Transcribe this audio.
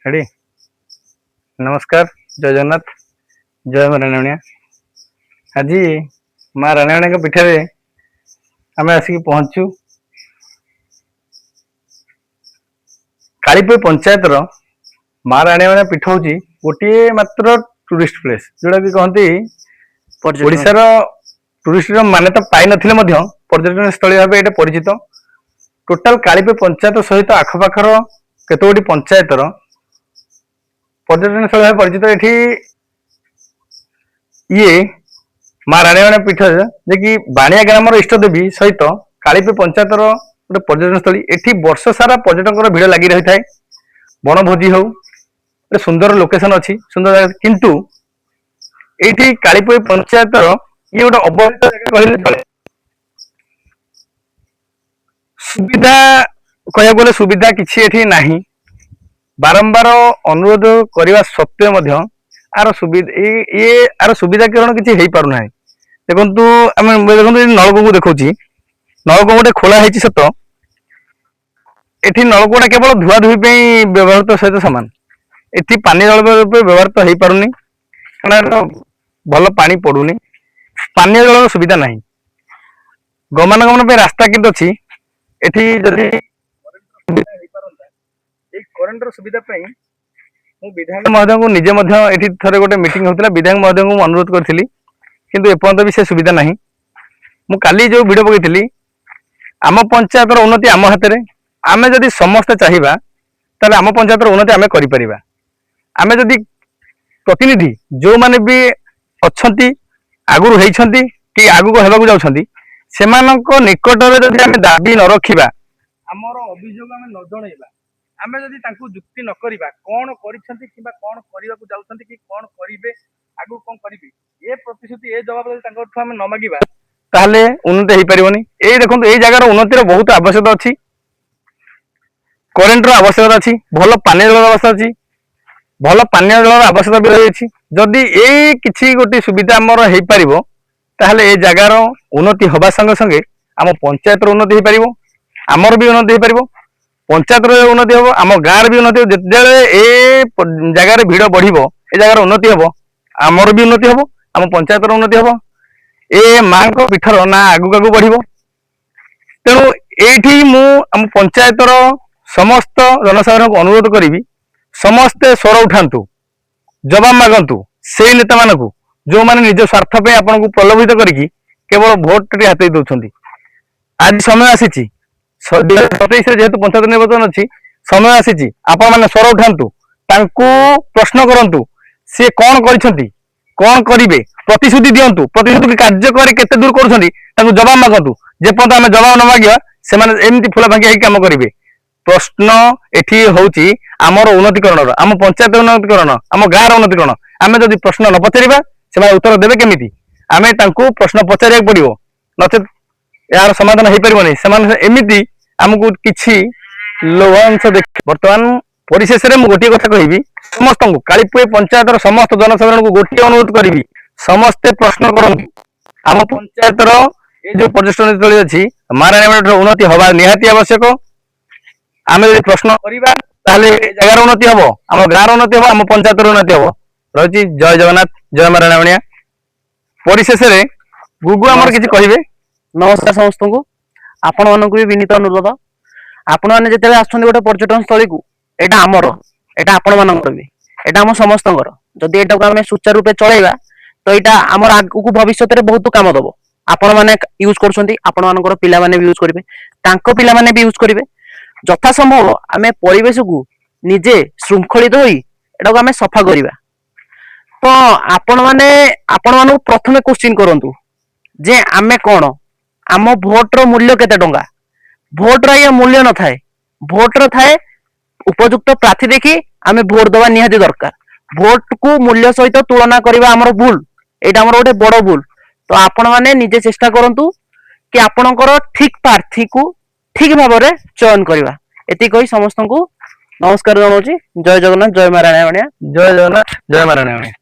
Ready. ନମସ୍କାର, ଜୟ ଜଗନ୍ନାଥ, ଜୟ ମା ରାଣୀମଣିଆ। ଆଜି ମା ରାଣୀମଣିଆଙ୍କ ପୀଠରେ ଆମେ ଆସିକି ପହଞ୍ଚୁ। କାଳିପୁର ପଞ୍ଚାୟତର ମା ରାଣୀମଣିଆ ପୀଠ ହଉଛି ଗୋଟିଏ ମାତ୍ର ଟୁରିଷ୍ଟ ପ୍ଲେସ୍, ଯୋଉଟା କି କହନ୍ତି ଓଡ଼ିଶାର ଟୁରିଷ୍ଟର ମାନ୍ୟତା ପାଇନଥିଲେ ମଧ୍ୟ ପର୍ଯ୍ୟଟନ ସ୍ଥଳୀ ଭାବେ ଏଇଟା ପରିଚିତ। ଟୋଟାଲ କାଳିପୁର ପଞ୍ଚାୟତ ସହିତ ଆଖପାଖର କେତେଗୋଟି ପଞ୍ଚାୟତର ପର୍ଯ୍ୟଟନ ସ୍ଥଳୀ ଭାବେ ପରିଚିତ। ଏଠି ଇଏ ମା ରାଣୀମଣିଆ ପୀଠ, ଯେ କି ବାଣିଆ ଗ୍ରାମର ଇଷ୍ଟ ଦେବୀ ସହିତ କାଳିପୁର ପଞ୍ଚାୟତର ଗୋଟେ ପର୍ଯ୍ୟଟନ ସ୍ଥଳୀ। ଏଠି ବର୍ଷ ସାରା ପର୍ଯ୍ୟଟକଙ୍କର ଭିଡ଼ ଲାଗି ରହିଥାଏ। ବଣଭୋଜି ହଉ, ଗୋଟେ ସୁନ୍ଦର ଲୋକେସନ ଅଛି, ସୁନ୍ଦର ଜାଗା। କିନ୍ତୁ ଏଇଠି କାଳିପୁର ପଞ୍ଚାୟତର ଇଏ ଗୋଟେ ଅବହେଳିତ ଜାଗା କହିଲେ ଚଳେ। ସୁବିଧା କହିବାକୁ ଗଲେ ସୁବିଧା କିଛି ଏଠି ନାହିଁ। ବାରମ୍ବାର ଅନୁରୋଧ କରିବା ସତ୍ତ୍ୱେ ମଧ୍ୟ ଆର ସୁବିଧା ଇଏ ଆର ସୁବିଧାକରଣ କିଛି ହେଇପାରୁନାହିଁ। ଦେଖନ୍ତୁ, ଆମେ ଦେଖନ୍ତୁ, ଏଠି ନଳକୂପକୁ ଦେଖୁଛି। ନଳକୂପ ଗୋଟେ ଖୋଳା ହେଇଛି ସତ, ଏଠି ନଳକୂପଟା କେବଳ ଧୁଆ ଧୁଇ ପାଇଁ ବ୍ୟବହୃତ ସହିତ ସମାନ। ଏଠି ପାନୀୟ ଜଳ ରୂପେ ବ୍ୟବହୃତ ହେଇପାରୁନି, କାରଣ ଏର ଭଲ ପାଣି ପଡୁନି, ପାନୀୟ ଜଳର ସୁବିଧା ନାହିଁ। ଗମନାଗମନ ପାଇଁ ରାସ୍ତା କିନ୍ତୁ ଅଛି। ଏଠି ଯଦି ସୁବିଧା ହେଇପାରନ୍ତା, ଏଇ କରେଣ୍ଟର ସୁବିଧା ପାଇଁ ମୁଁ ବିଧାୟକ ମହୋଦୟଙ୍କୁ ନିଜେ ମଧ୍ୟ ଏଠି ଥରେ ଗୋଟେ ମିଟିଂ ହଉଥିଲା, ବିଧାୟକ ମହୋଦୟଙ୍କୁ ମୁଁ ଅନୁରୋଧ କରିଥିଲି, କିନ୍ତୁ ଏପର୍ଯ୍ୟନ୍ତ ବି ସେ ସୁବିଧା ନାହିଁ। ମୁଁ କାଲି ଯୋଉ ଭିଡ଼ିଓ ପକେଇଥିଲି, ଆମ ପଞ୍ଚାୟତର ଉନ୍ନତି ଆମ ହାତରେ। ଆମେ ଯଦି ସମସ୍ତେ ଚାହିଁବା, ତାହେଲେ ଆମ ପଞ୍ଚାୟତର ଉନ୍ନତି ଆମେ କରିପାରିବା। ଆମେ ଯଦି ପ୍ରତିନିଧି ଯୋଉମାନେ ବି ଅଛନ୍ତି, ଆଗରୁ ହେଇଛନ୍ତି କି ଆଗକୁ ହେବାକୁ ଯାଉଛନ୍ତି, ସେମାନଙ୍କ ନିକଟରେ ଯଦି ଆମେ ଦାବି ନ ରଖିବା, ଆମର ଅଭିଯୋଗ ଆମେ ନ ଜଣେଇବା, ଆମେ ଯଦି ତାଙ୍କୁ ଯୁକ୍ତି ନ କରିବା, କଣ କରିଛନ୍ତି କିମ୍ବା କଣ କରିବାକୁ ଯାଉଛନ୍ତି କି କଣ କରିବେ, ଆଗକୁ କଣ କରିବେ, ଏ ପ୍ରତିଶ୍ରୁତି, ଏ ଜବାବ ଯଦି ତାଙ୍କଠୁ ଆମେ ନ ମାଗିବା, ତାହେଲେ ଉନ୍ନତି ହେଇପାରିବନି। ଏଇ ଦେଖନ୍ତୁ, ଏଇ ଜାଗାର ଉନ୍ନତିର ବହୁତ ଆବଶ୍ୟକତା ଅଛି। କରେଣ୍ଟର ଆବଶ୍ୟକତା ଅଛି, ଭଲ ପାନୀୟ ଜଳର ଆବଶ୍ୟକତା ଅଛି, ଭଲ ପାନୀୟ ଜଳର ଆବଶ୍ୟକତା ବି ରହିଅଛି। ଯଦି ଏଇ କିଛି ଗୋଟେ ସୁବିଧା ଆମର ହେଇପାରିବ, ତାହେଲେ ଏ ଜାଗାର ଉନ୍ନତି ହବା ସଙ୍ଗେ ସଙ୍ଗେ ଆମ ପଞ୍ଚାୟତର ଉନ୍ନତି ହେଇପାରିବ, ଆମର ବି ଉନ୍ନତି ହେଇପାରିବ। ପଞ୍ଚାୟତର ଉନ୍ନତି ହବ, ଆମ ଗାଁର ବି ଉନ୍ନତି ହେବ। ଯେତେବେଳେ ଏ ଜାଗାରେ ଭିଡ଼ ବଢିବ, ଏ ଜାଗାର ଉନ୍ନତି ହବ, ଆମର ବି ଉନ୍ନତି ହବ, ଆମ ପଞ୍ଚାୟତର ଉନ୍ନତି ହବ, ଏ ମାଙ୍କ ପୀଠର ନାଁ ଆଗକୁ ଆଗକୁ ବଢିବ। ତେଣୁ ଏଇଠି ମୁଁ ଆମ ପଞ୍ଚାୟତର ସମସ୍ତ ଜନସାଧାରଣଙ୍କୁ ଅନୁରୋଧ କରିବି, ସମସ୍ତେ ସ୍ୱର ଉଠାନ୍ତୁ, ଜବାବ ମାଗନ୍ତୁ ସେଇ ନେତାମାନଙ୍କୁ ଯୋଉମାନେ ନିଜ ସ୍ୱାର୍ଥ ପାଇଁ ଆପଣଙ୍କୁ ପ୍ରଲୋଭିତ କରିକି କେବଳ ଭୋଟଟି ହାତେଇ ଦଉଛନ୍ତି। ଆଜି ସମୟ ଆସିଛି, 2027ରେ ଯେହେତୁ ପଞ୍ଚାୟତ ନିର୍ବାଚନ ଅଛି, ସମୟ ଆସିଛି, ଆପଣମାନେ ସ୍ୱର ଉଠାନ୍ତୁ, ତାଙ୍କୁ ପ୍ରଶ୍ନ କରନ୍ତୁ, ସିଏ କଣ କରିଛନ୍ତି, କଣ କରିବେ, ପ୍ରତିଶ୍ରୁତି ଦିଅନ୍ତୁ, ପ୍ରତିଶ୍ରୁତି କାର୍ଯ୍ୟକାରୀ କେତେ ଦୂର କରୁଛନ୍ତି, ତାଙ୍କୁ ଜବାବ ମାଗନ୍ତୁ। ଯେପର୍ଯ୍ୟନ୍ତ ଆମେ ଜବାବ ନ ମାଗିବା, ସେମାନେ ଏମିତି ଫୁଲା ଫାଙ୍କି ହେଇକି କାମ କରିବେ। ପ୍ରଶ୍ନ ଏଠି ହଉଛି ଆମର ଉନ୍ନତିକରଣର, ଆମ ପଞ୍ଚାୟତ ଉନ୍ନତିକରଣ, ଆମ ଗାଁର ଉନ୍ନତିକରଣ। ଆମେ ଯଦି ପ୍ରଶ୍ନ ନ ପଚାରିବା, ସେମାନେ ଉତ୍ତର ଦେବେ କେମିତି? ଆମେ ତାଙ୍କୁ ପ୍ରଶ୍ନ ପଚାରିବାକୁ ପଡିବ, ନଚେତ ଏହାର ସମାଧାନ ହେଇପାରିବନି। ସେମାନେ ଏମିତି ଆମକୁ କିଛି ଲୋଭାଂଶ ଦେଖ। ବର୍ତ୍ତମାନ ପରିଶେଷରେ ମୁଁ ଗୋଟିଏ କଥା କହିବି ସମସ୍ତଙ୍କୁ, କାଳିପୁଏ ପଞ୍ଚାୟତର ସମସ୍ତ ଜନସାଧାରଣଙ୍କୁ ଗୋଟିଏ ଅନୁରୋଧ କରିବି, ସମସ୍ତେ ପ୍ରଶ୍ନ କରନ୍ତୁ। ଆମ ପଞ୍ଚାୟତର ଏ ଯୋଉ ପର୍ଯ୍ୟଟନ ସ୍ଥଳୀ ଅଛି, ମା ଉନ୍ନତି ହବା ନିହାତି ଆବଶ୍ୟକ। ଆମେ ଯଦି ପ୍ରଶ୍ନ କରିବା, ତାହେଲେ ଏ ଜାଗାର ଉନ୍ନତି ହବ, ଆମ ଗାଁର ଉନ୍ନତି ହବ, ଆମ ପଞ୍ଚାୟତର ଉନ୍ନତି ହବ। ରହିଛି, ଜୟ ଜଗନ୍ନାଥ, ଜୟ ମା ରାଣୀମଣିଆ। ପରିଶେଷରେ ଗୁଗୁ ଆମର କିଛି କହିବେ। ନମସ୍କାର ସମସ୍ତଙ୍କୁ। ଆପଣମାନଙ୍କୁ ବି ବିନୀତ ଅନୁରୋଧ, ଆପଣମାନେ ଯେତେବେଳେ ଆସୁଛନ୍ତି ଗୋଟେ ପର୍ଯ୍ୟଟନ ସ୍ଥଳୀକୁ, ଏଇଟା ଆମର, ଏଇଟା ଆପଣମାନଙ୍କର ବି, ଏଇଟା ଆମ ସମସ୍ତଙ୍କର। ଯଦି ଏଇଟାକୁ ଆମେ ସୁଚାରୁ ରୂପେ ଚଳେଇବା, ତ ଏଇଟା ଆମର ଆଗକୁ ଭବିଷ୍ୟତରେ ବହୁତ କାମ ଦବ। ଆପଣମାନେ ୟୁଜ କରୁଛନ୍ତି, ଆପଣମାନଙ୍କର ପିଲାମାନେ ବି ୟୁଜ କରିବେ, ତାଙ୍କ ପିଲାମାନେ ବି ୟୁଜ କରିବେ। ଯଥା ସମ୍ଭବ ଆମେ ପରିବେଶକୁ ନିଜେ ଶୃଙ୍ଖଳିତ ହୋଇ ଏଟାକୁ ଆମେ ସଫା କରିବା। ତ ଆପଣମାନେ ଆପଣମାନଙ୍କୁ ପ୍ରଥମେ କୋଶ୍ଚିନ୍ କରନ୍ତୁ ଯେ ଆମେ କଣ, ଆମ ଭୋଟର ମୂଲ୍ୟ କେତେ ଟଙ୍କା? ଭୋଟର ଆଜ୍ଞା ମୂଲ୍ୟ ନଥାଏ। ଭୋଟର ଥାଏ ଉପଯୁକ୍ତ ପ୍ରାର୍ଥୀ ଦେଖି ଆମେ ଭୋଟ ଦବା ନିହାତି ଦରକାର। ଭୋଟକୁ ମୂଲ୍ୟ ସହିତ ତୁଳନା କରିବା ଆମର ଭୁଲ, ଏଇଟା ଆମର ଗୋଟେ ବଡ ଭୁଲ। ତ ଆପଣମାନେ ନିଜେ ଚେଷ୍ଟା କରନ୍ତୁ କି ଆପଣଙ୍କର ଠିକ ପ୍ରାର୍ଥୀକୁ ଠିକ ଭାବରେ ଚୟନ କରିବା। ଏତିକି କହି ସମସ୍ତଙ୍କୁ ନମସ୍କାର ଜଣାଉଛି। ଜୟ ଜଗନ୍ନାଥ, ଜୟ ମା ରାଣୀମଣିଆ। ଜୟ ଜଗନ୍ନାଥ, ଜୟ ମା ରାଣୀମଣିଆ।